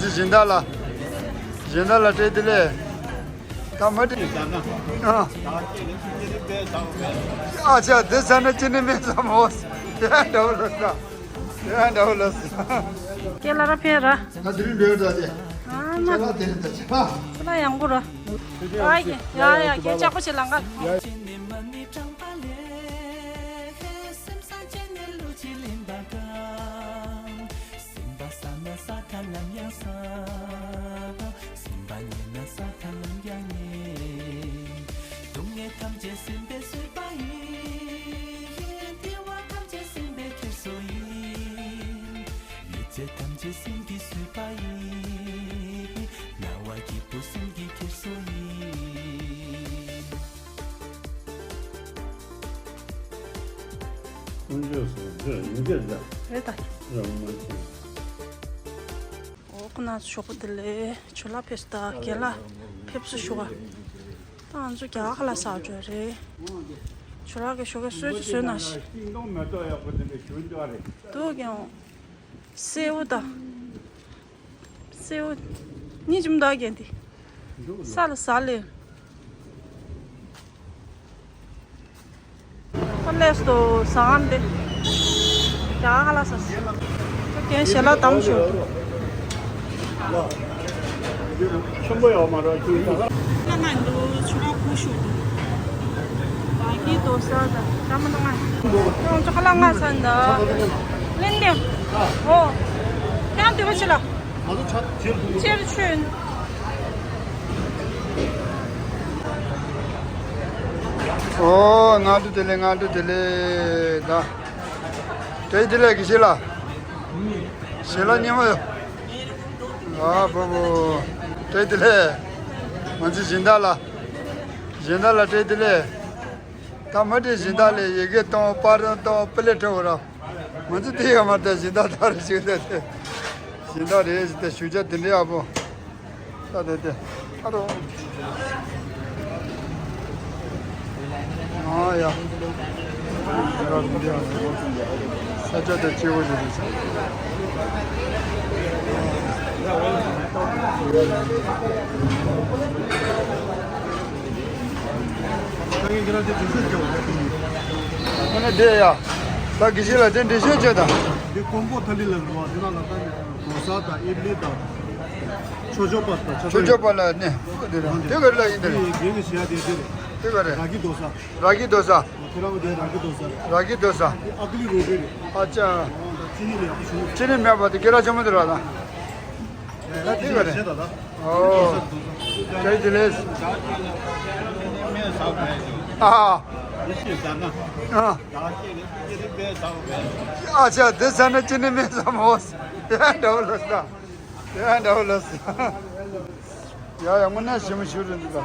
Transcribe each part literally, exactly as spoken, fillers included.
སྦྱིན་བདག་ལ། སྦྱིན་བདག་ལ་སྤྲད་དེ་ལས། ད་མ་སྤྲད། ཨ། ཨ་ཅག་འདི་ཟ་ན་ཅི་ནས་མེད་ཙམ་འོ། ཡ་འདྲ་བོ་ལ་ས། ཡ་འདྲ་བོ་ལ་ས། ཀེ་ལ་ར་ཕེ་ར། ང་དེ་རིང་འགྲོ་ཡོད་ད་དེ། ཨ་མ། ཁྱེད་ལ་དེ་རིང་ད་ཅི་ཧ། ཁྱེད་ལ་ཡང་གོ་ར། ཨ་ཡེ་ཡ་ཡ་ཀེ་ལྕགས་པོ་ཆེ་ལང་ག། སེམས་བཟང་བྱས་ནས་བློ་གཅིག་ལེན་པ་དང་། སེམས་པ་བཟང་ན་ས་ཁ་ལམ་ཡང་ས། སེམས་པ་ཉེས་ན་ས་ཁ་ལམ་ཡང་ཉེས། སྡུག་བསྔལ་ཐམས་ཅད་སེམས་པས་བཟོས་པ་ཡིན། བདེ་བ་ཐམས་ཅད་སེམས་པས་ཁྱེར་སོ་ཡིན། ཡོད་ཚད་ཐམས་ཅད་སེམས་ཀྱིས་བཟོས་པ་ཡིན། སྣང་བ་སྐྱིད་པོ་སེམས་ཀྱིས་ཁྱེར་སོ་ཡིན། དཀོན་མཆོག་གསུམ་འདིར་ཡིན་གྱི་འདྲ། རེད་ད། རང་མ་ཤེས། འོ་ཁོ་ན་ཞོགས་པ་དེ་ལས་ཆུ་ལ་ཕེབས་སུ་དང་རྒན་ལགས་ཕེབས་སུ་ཞུ་བ། ད་ང་ཚོ་རྒྱ་གར་ལ་ཟ་འགྲོ་རེད། ཆུ་ལག་གི་ཞོགས་ཀས་གསོལ་ཅིག་བཟོས་ན་ཤི། འདུག་ཀྱང་། སེའུ་དང་། སེའུ། གཉིས་ཅུམ་དག་གན་དེ། ས་ལ་ཟ་ལེ། ཨོ་ལེས་དོ་ཟ་ཧམ་དེ། རྒྱ་ཧ་ལ་ས་སི། ཁྱོད་ཀྱན་ཞལ་ལག་དམ་ཞུ། ཆེན་པོ་ཡོད་མ་རེད་ཁྱོད་ད། ལ་ང་འདུག་ཆུ་ར་ཁུ་ཤུ་འདུག་ར་གི་དོ་ས་ད་ད་མ་ན་ང་། ཁྱོད་ཚོ་ཁ་ལག་ང་ས་འདུག་ལེན་ལེན། ཨོ། ཁྱོད་དེ་བ་ཆི་ལ། ཆེར་ཆོན། ཨོ། སྔ་དྲོ་བདེ་ལེགས། སྔ་དྲོ་བདེ་ལེགས་ད། བཀྲ་ཤིས་བདེ་ལེགས་དགེ་བཤེས་ལགས། ཞལ་ལག་ཉེ་མོ་ཡོད། ཨ་བོ་བོ། བཀྲ་ཤིས་བདེ་ལེགས། ང་ཚོའི་སྦྱིན་བདག་ལགས། སྦྱིན་བདག་ལགས་བཀྲ་ཤིས་བདེ་ལེགས། ད་མ་བཀྲ་སྦྱིན་བདག་ལགས་ཡི་གེ་གཏོང་པར་གཏོང་པི་ལེ་ཁྲོ་ར། ང་ཚོ་དེ་ཡང་མ་ལྟ་སྦྱིན་བདག་ད་རེ་ཞིག་ལྟ་དེ། སྦྱིན་བདག་རེད་ཞིག་ལྟ་ཞུ་བྱ་དེ་འདྲ་ཡག་པོ། ད་དེ་དེ། ཨ་རོ། ཨ་ཡ། ས་ཆ་དེ་སྐྱིད་པོ་ཞིག་རེད་ས། ཁོ་ནས་བསྡད་ཡ། ད་དགེ་བཤེས་ལགས་དེ་འགྲེལ་བཤད་བྱོས་དང་། འདི་ཀོང་པོ་ཐ་ལི་ལ་རུ་བ་དེ་ན་ལ་ད་ནི་དོ་ས་དང་ཨིབ་ལི་དང་། ཆོས་ཕྱོགས་པ་དང་ཆོས་ཕྱོགས་པ་ལ་ནི་དེ་རང་དེ་ག་རེ་ལ་ཡིན་དེ་རེད། རྒན་གྱི་ཞལ་དེ་དེ་རེད། དེ་ག་རེ། ར་གི་དོ་ས། ར་གི་དོ་ས། ཁྱེད་རང་གི་དེ་ར་གི་དོ་ས་རེད། ར་གི་དོ་ས། འདི་ཨ་ཀི་ལི་རོ་བེ་རེད། ཨ་ཅག་ཅི་ནི་ལས་ཨ་ཁུ་ཞུ། ཅི་ནི་མེད་པ་དེ་སྐད་གྲགས་ཆེན་པོ་དེ་རེད་ད། ད་དེ་ག་རེད། ཨོ། བཀྲ་ཤིས་བདེ་ལེགས། ཨ། ཨ། ཨ་ཅག་འདི་ཟ་ན་ཅི་ནི་མེད་ཙམ་འོ། ཡ་འདྲ་བོ་ལ་ས། ཡ་འདྲ་བོ་ལ་ས། ཡ་ཡ་དངོས་གནས་ཞིམ་ཞིམ་རེད་འདུག་ད།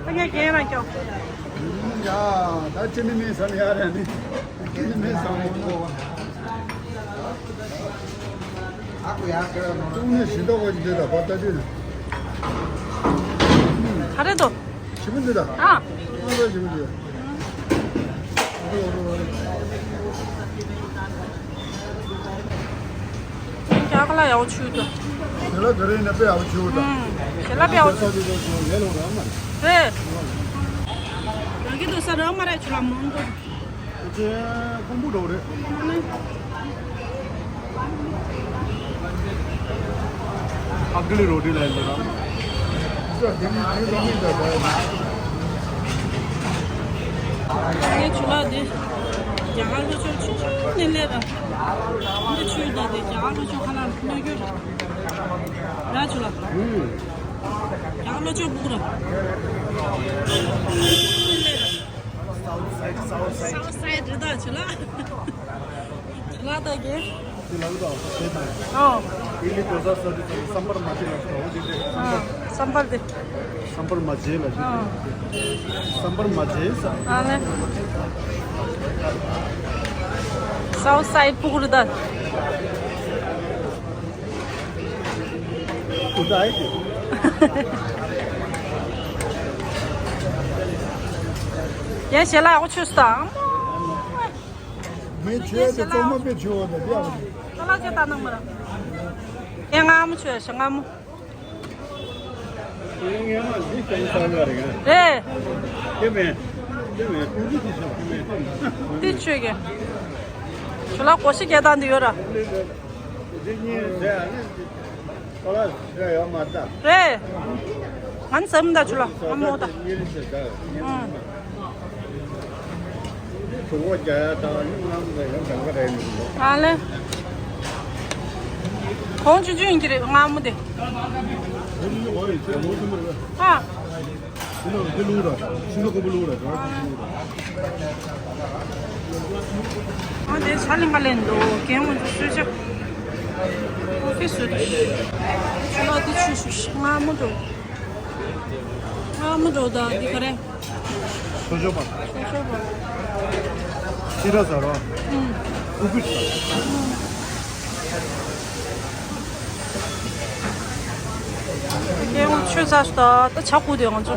ཨ་ངས་རྒན་རང་སྐྱོ། ཡ་ད་ཅི་ནི་མེད་ཙམ་ཡ་རེད་ནི། ཅི་ནི་མེད་ཙམ་འོ་གོ། དངོས་གནས་ཞིམ་ཏོག་པོ་ཞིག་འདུག་ད་བར་ལྟ་དུས་ན། ག་རེ་འདུག་ཞིམ་པོ་འདུག་ད། ཨ། ཨ་ལོ་ཞིམ་པོ་འདུག་རྒྱ་གར་ལ་ཡག་པོ་བྱུང་འདུག་ཞལ་ལག་ག་རེ་ཡིན་ན་དཔེ་ཡག་པོ་བྱུང་འདུག་ཨུམ། ཞལ་ལག་དཔེ་ཡག་པོ་བྱུང་། ལས་ལོ་ར་མ་རེད། རེད། ར་གི་དོ་ས་ར་མ་རེད་ཆུ་ལ་མང་པོ། ཅེ་ཀོང་པོ་འགྲོ་རེད། ཨ་ཀི་ལི་རོ་ཏི་ལ་ཡིན་ལ། ངས་ཆུ་ལག་འདི་རྒྱ་གར་ལྷོ་ཕྱོགས་ཆུ་ཆུ་ནས་སླེབས་ར། འདི་ཆུ་ཡོད་ད་དེ་རྒྱ་གར་ལྷོ་ཕྱོགས་ཁ་ལག་སྣོད་རྒྱུ་ར། ར་ཆུ་ལག་རྒྱ་གར་ལྷོ་ཕྱོགས་སྦུག་ར། South side, south side. South side རེད་ད་ཆུ་ལག་ཆུ་ལག་ད་གེ་དེ་ལ་ཡོད་པ་ཟེར་དང་། ཨོ། དེ་ནི་གོ་ས་ས་དེ་ཚོ་བསམ་པར་མ་བྱེད་ལ་ཟེར་བ་དེ་རེད། ཨ། བསམ་པར་དེ། བསམ་པར་མ་བྱེད་ལ་ཟེར། ཨ། བསམ་པར་མ་བྱེད་ས། ཨ་ལེ། South side སྦུག་རེད་ད། ཨུ་ད་ཨེ་ཏེ། ཡ་ཞལ་ལག་ཡག་པོ་མཆོད་སོང་ད། ཨ་མོ། མི་ཆོས་དེ་གཙང་མ་དཔེ་ཆོས་བ་དང་འདི་ཨ་མོ། ད་ལ་ཅེ་ད་ནང་མ་ར། ཨེ་མངར་མོ་ཆོས་ཤ་མངར་མོ། རེད། འདི་ཆོས་ཀྱི། ཇོ་ལགས་སྒོར་གཞས་རྒྱག་སྟངས་འདི་ཡོད་ར། རེད། ང་ནི་ཟམ་ད་ཇོ་ལགས་ང་མོ་ད། ཨང་། གྲོད་ཁོག་རྒྱག་ཡ་དང་ཡུན་ནམ་ལ་ཡང་གང་ག་རེད་མི་འདུག་ཨ་ལེ། གོང་ཆུང་ཆུང་ཡིན་གྱི་རེད་མངར་མོ་དེ། ཨ། ཤིང་ཏོག་ལུག་ར། ཤིང་ཏོག་ཀོང་པོ་ལུག་ར། ཇོ་ལགས་ཀོང་པོ་ལུག་ར། ཨ་དེ་ཆ་ལེན་པ་ལེན་འདུག་རྒན་ང་ཚོ་གསོལ་ཇ། ཨོ་ཕི་སུ་དེ། ཇོ་ལགས་དེ་ཆུ་ཞུ་ཤི་མངར་མོ་འདུག་མངར་མོ་འདུག་ད་འདི་ག་རེ། སོ་སོ་པ། སོ་སོ་པ། ཤི་ར་ཟ་རོ། ཨུ་ཀུ་ཤ། ཨེ་ང་ཆོས་ཚར་སོང་ད། ད་ཇ་བསྐོལ་དེ་ང་ཚོ།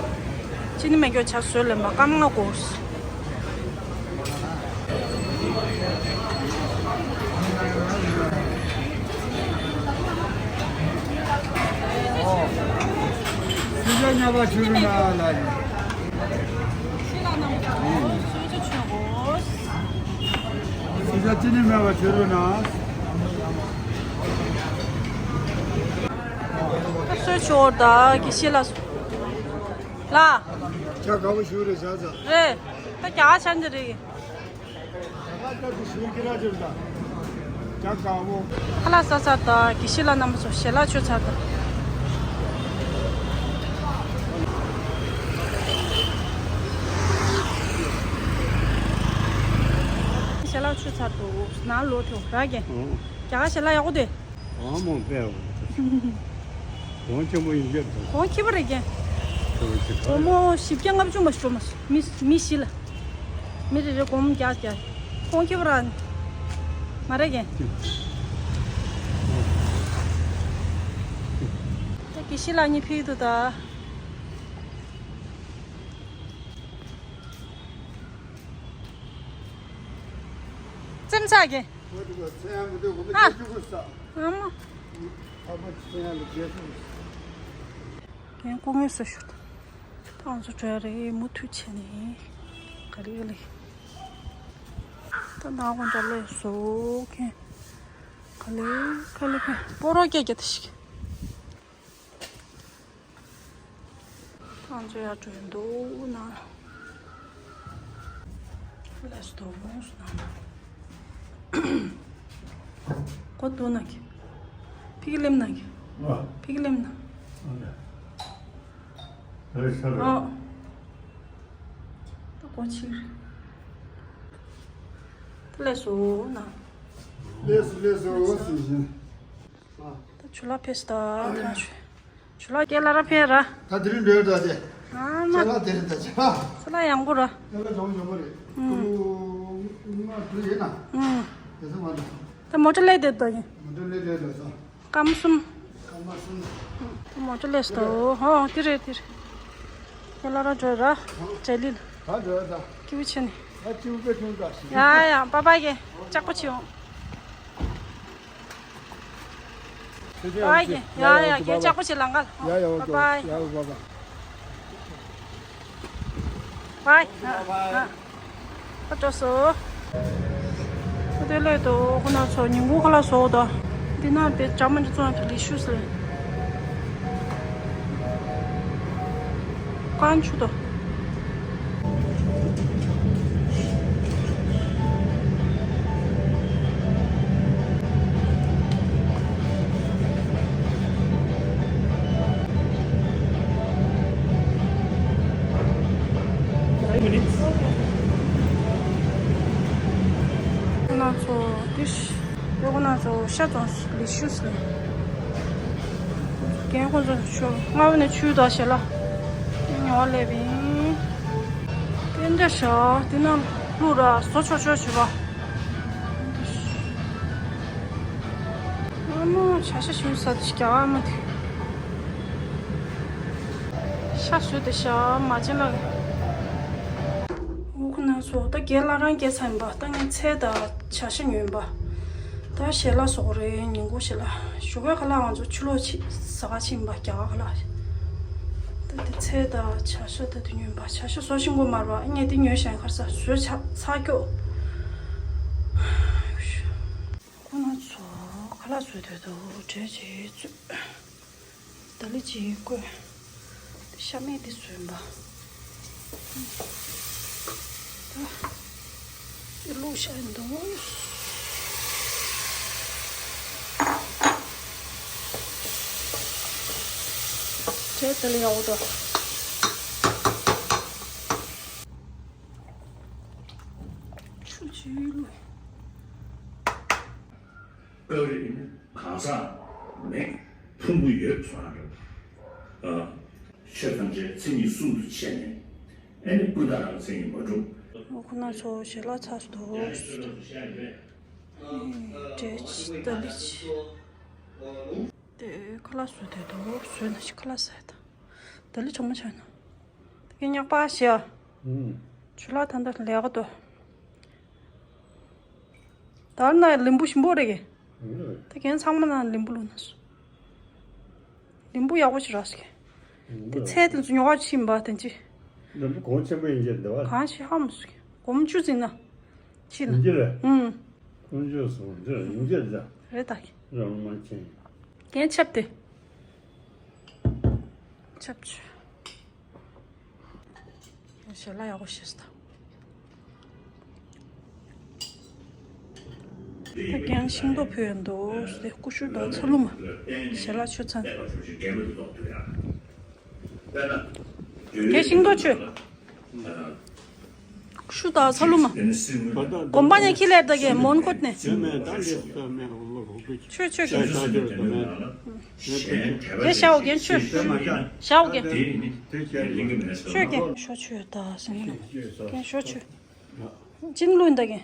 ཅི་ནི་མེད་སྐྱོ་ཇ་བཟོས་ལེན་པ་སྐར་མ་ལྔ་འགོར། སུ་ཇ་ཉ་པ་ཆུ་རུ་ན་ལ་ཡིན། སུ་ཇ་ཅི་ནི་མེད་པ་ཆུ་རུ་ན། སུ་ཆོར་ད་གི་ཤི་ལ་སུ། ལ། ཇ་དགའ་པོ་ཞུ་རེ་ཟ་ཟ། རེད། ད་རྒྱ་གར་ཆ་འདི་རེད། ཁ་ལག་ཟ་ཚར་དང་དགེ་བཤེས་ལགས་རྣམ་པ་ཚོ་ཞལ་ལག་མཆོད་ཚར་དང་། ཞལ་ལག་མཆོད་ཚར་དུ་ནང་ལོག་ཐུབ་ར་གན། རྒྱ་གར་ཞལ་ལག་ཡག་པོ་དེ། ཨ་མོ་པས། གོང་ཆེན་པོ་ཡིན་གྱི་འདུག་གོང་ཁྱི་པ་རེད་གན། གོང་ཆེ་ག་སྒོར་མོ་བཞི་བརྒྱ་ལྔ་བཅུ་མ་ཞོ་མ་མི་མི་བཞི་ལ། མི་རེ་རེ་སྒོར་མོ་བརྒྱ་བརྒྱ། ཁོང་ཁྱི་པ་ར། མ་རེད་གན། ད་དགེ་བཤེས་ལགས་གཉིས་ཕེབས་འདུག་ད། ཙེམ་ཚགས་གན། ཨ་མ། ངས་ལྐོག་ངོས་སུ་ཞུ། ད་ང་ཚོ་གྲོས་རེད་མུ་མཐུད་བྱས་ནས། ག་ལེ་ག་ལེ། ད་ནག་པོ་འདྲ་ལས་བཟོ་མཁན། ག་ལེ་ག་ལེ་ག་སྤོ་རོགས་སྐད་རྒྱག་ད་ཞིག་ང་ཚོ་ཡར་འགྲོ་འདུག་ན། ལས་སུ་འདུག་ན། གོ་འདུག་ན་གི། ཕི་གི་ལེམ་ན་གི། ཨ། ཕི་གི་ལེམ་ན། ཨ་ལེ། ཨ་ལེ་ཤ་རེད། ཨ། ད་གོ་ཕྱིར། ད་ལས་སུ་ན། ལས་སུ་ལས་སུ་ཟིན་བཞིན། ད་ཇོ་ལགས་ཕེབས་སོང་ད་ཐང་ཞུ། ཇོ་ལགས་སྐད་ལ་ར་ཕེབས་ར། ད་དེ་རིང་འགྲོ་ཡོད་ད་དེ། ཨ་མ། ཇོ་ལགས་དེ་རིང་ད་ཇོ་ལགས། ཇོ་ལགས་ཡག་པོ་ར། ཇོ་ལགས་ཇོ་མོ་ཇོ་མོ་རེད། ཨུ། ང་འགྲོ་ཡིན་ན། ཨུ། དེ་ཚོ་མ་འགྲོ། ད་མོ་ཊ་སླེབས་བསྡད་ད་ཡིན། མོ་ཊ་སླེབས་བསྡད་ད་ཚོ། སྐར་མ་གསུམ། སྐར་མ་གསུམ། ད་མོ་ཊ་སླེབས་སོང་ད། ཧོ་དེ་རེད་དེ་རེད། ཁྱེད་ལ་ར་འགྲོ་ར། ཇེ་ལི་ལ། ད་འགྲོ་ད། སྐྱིད་པོ་བྱས་ནས། ད་སྐྱིད་པོ་དཔེ་ཐོན་ད་ཞིག་ཡ་ཡ་པ་པ་གེ། ལྕགས་པོ་བྱེད་འོང་། པ་པ་གེ། ཡ་ཡ་གེ་ལྕགས་པོ་བྱེད་ལང་ག་ལ། ཡ་ཡ་པ་པ་ཡ་པ་པ། ཝའི། ཨ། ཨ། ཨ་འགྲོ་སོ། ཨ་དེ་ལས་དོ་ཁོ་ན་ཚོ་ཉིན་གུང་ཁ་ལག་བཟོ་དོ། འདི་ན་དེ་ཇ་མ་འདི་ཚོ་ན་དེ་ལི་ཤུ་སི་རེད། ཀན་ཆུ་དོ། ཁོ་ན་ཚོ་དེ་ཤ་དེ་ཁོ་ན་ཚོ་ཤ་བཙོང་ལི་ཤུ་སི་ལ། རྒན་ཁོ་ཚོ་ཆུ་སྔ་བོ་ནས་ཆུ་དོ་ཞེ་ལ། ཉོ་བ་སླེབས་ཡིན། དེ་འདྲ་ཤ་དེ་ན་ལུ་ར་བཟོ་ཆོག་ཆོག་བྱེད་པ། ཨ་མ་བྱ་ཤ་ཞིམ་ས་དེ་ཞིག་རྒྱག་ཨ་མ་དེ། ཤ་བཟོས་ཏེ་ཤ་མ་བྱིན་ལ། འུ་ཁུ་ན་ཚོ་ད་རྒན་ལགས་རང་རྒྱལ་ཚ་ཡིན་པ། ད་ངས་ཚལ་དང་བྱ་ཤ་ཉོས་པ། ད་ ད་ཞལ་ལག་བཟོ་གི་རེད། ཉིན་གུང་ཞལ་ལག་ཞོགས་ཀས་ཁ་ལག་ང་ཚོ་ཕྱི་ལོགས་ཕྱིན་ཟ་ག་ཕྱིན་པ། རྒྱ་གར་ཁ་ལག་ད་དེ་ཚལ་དང་བྱ་ཤ་ད་དེ་ཉོས་པ། བྱ་ཤ་བཟོ་ཤེས་ཀྱི་མ་རེད་པ། ངས་དེ་ཉོས་ཤག་ཁ་ལག་བཟོས་ཚར་ཚར་ཀྱོག་ཁོ་ན་ཚོ་ཁ་ལག་བཟོས་དུས་དུ་འབྲས་ཅིག་བཙོས། ད་ལི་ཅིག་བསྐོལ། ཤ་མེད་དེ་བཟོས་པ། ད་དེ་བླུགས་བཞག་འདུག་འབྲས་དེ་ལ་ཡག་པོ་འདུག་ཆུ་ཅིག་བླུགས། ཨ་རི་ནི་གང་ཟག་མེད་ཕུང་པོ་ཡོད་སོང་རེད། ཨ། ཆོས་ཐམས་ཅད་མཚན་ཉིད་གསུམ་དུ་ཕྱེ་ནས་ཨ་ནི་ཀུན་བརྟགས་རང་མཚན་གྱིས་མ་གྲུབ། ཨོ་ཁོ་ན་ཚོ་ཞལ་ལག་ཚར་སོང་འདུག་འབྲས་ཅིག་ད་ལི་ཅིག་དེ་ཁ་ལག་བཟོས་དུས་དུ་བཟོས་ན་ཞིག་ཁ་ལག་ཟས་ད། ད་ལི་ཆོག་མ་ཆགས་ན། དེ་གའི་ཉག་པ་ཞིག་ཨ། ཨུམ། ཆུ་ལག་ད་ལྟ་ལས་ཀ་དོ། ད་ན་ལིམ་བུ་ཞིམ་པོ་རེད་གི། ཨུམ། ད་གན་ཚང་མ་ན་ལིམ་བུ་ལུ་ན་སོ། ལིམ་བུ་ཡག་པོ་ཞིག་རག་སོ་གི། ཨུམ། དེ་ཚལ་དེ་ཚོ་ཉོ་བ་ཕྱིན་པ་དེ་ཅི། ལིམ་བུ་གོང་ཆེན་པོ་ཡིན་གྱི་འདི་བ། གང་ཞིག་ཧ་མ་སོ་གི། སྒོར་མོ་བཅུ་ཟིན་ན། ཕྱིན་ན། ཡིན་གྱི་རེད། ཨུམ། ཀུན་སྤྱོད་སོང་འདི་ཡིན་གྱི་རེད། རེད་ད་གི། རང་མ་ཆེན། གན་ཆབ་དེ། ཆབ་ཆུ། ཞལ་ལག་ཡག་པོ་བྱས་སོང་ད། ད་གན་ཤིང་ཏོག་ཕུལ་ཡོད་འདུག་དེ་ཀུ་ཤུ་དང་ཚ་ལུ་མ། ཞལ་ལག་མཆོད་ཚན། གན་ཤིང་ཏོག་མཆོད། ཀུ་ཤུ་དང་ཚ་ལུ་མ། གོམ་པ་ནས་ཁྱི་ལེར་ད་གན་མོན་གོ་ནས། ཆོས་ཆོས་གན། གན་ཞའོ་གན་ཆོས། ཞའོ་གན། ཆོས་གན། ཞོ་ཆོས་ད་ཟིན་གན་ཞོ་ཆོས། ཅིན་ལུན་ད་གན།